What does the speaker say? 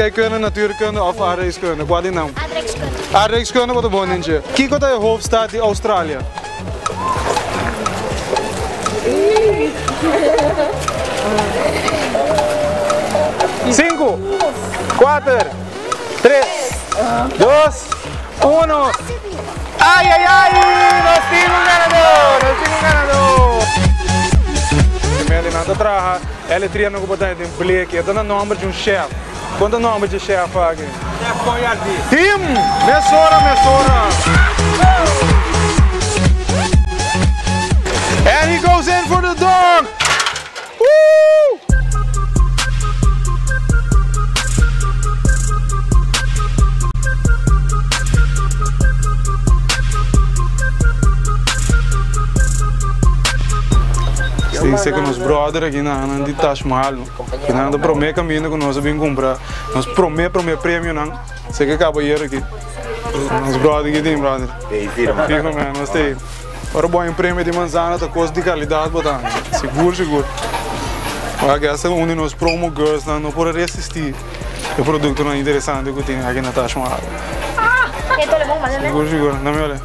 Scheikunde, natuurkunde of aardrijkskunde? Kua di nan? Aardrijkskunde. Aardrijkskunde bo ta bon den dje. Kiko ta e hoofdstad di Australia? Sinku, kuater, tres, dos, uno. Ai ai ai! Nos tin un ganador! Nos tin un ganador! Meli nan ta traha L3 nan ku bo ta den bleki. E ta na nomber di un chef. Kon ta nomber di e chef aki? Chef Boyardee. Tim! Mesora mesora! And he goes in for the dunk! Woo! Tin seke nos brother aki na nan di Taj Mahal no. Ki nan ta prome kaminda ku nos a bin kumpra nos prome prome premionan. Seke kabayero aki. Nos brother aki tin brother. Fijo man, nos ta ei. Ora bo haña un premio di manzana ta kos di kalidat bo ta haña. Sigur sigur. Wak esta un di nos promo girls nan no por a resisti e produktonan interesante ku tin aki na Taj Mahal. Sigur sigur. Dame wale.